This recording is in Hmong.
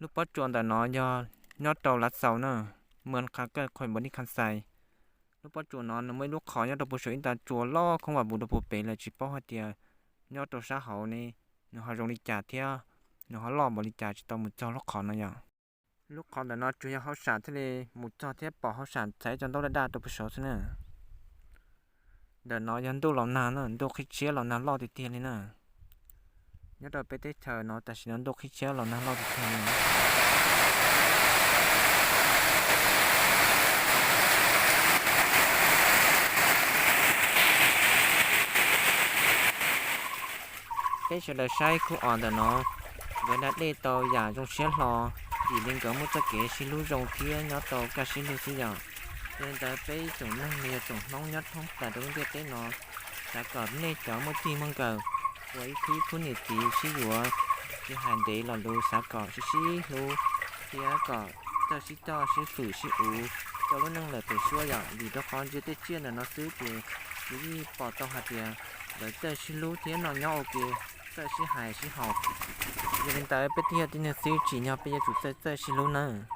Lub pob tsuas ntawm no yog nyob rau Lav Xaus na, Mws Qha Kaj, Khoj Npos Nis Khas Xais. Lub pob tsuas no nws muaj ib lub qhov nyob rau puag saum ib nta tsua loj khoob vam puv rau puag pem lawm, tsis paub hais tias nyob rau sab hauv ne nws ho zoo li cas thiab nws ho loj npaum li cas tsis tau mus txog lub qhov no yom. Lub qhov ntawm no tsuas yog hauj sam thiaj li mus txog thiab pom hauj sam txhais cov ntaub daj daj rau puag saud xwb na. Ntawm no yog ntuj los nag na, ntuj qhib tshiab los nag loj tiag tiag li na. Nyob rau peb teb chaws no tam sim no ntuj qhib tshiab los nag loj tiag tiag li. Peb sawv daws saib khub os ntawm no, nkawd da dej tau yam zoo siab hlo, vim li nkawd muaj txoj kev sib hlub zoo thiab nyob tau kaj siab lug xwb yom. Yog li ntawd peb tsoom neeg los yog tsoom Hmoob nyob thoob plaws rau lub ntiaj teb no, xav kom nej cov muaj txij muaj nkawm ua ib khub ib khub niam txiv sib yuav, tsis hais ntev los lus xav kom sib sib hlub thiab kom txawj sib coj sib fwm sib uv rau lub neej lawm pem suab yom, vim rau qhov ntsia tej tsiaj ntawm no xwb ces kuv yeej pom tau hais tias lawv txawj sib hlub thiab noj nyob ua ke, txawj sib hais sib haum. Yog li ntawd peb twb yog tib neeg xwb tsim nyog peb yuav tsum txawj txawj sib hlub nawb.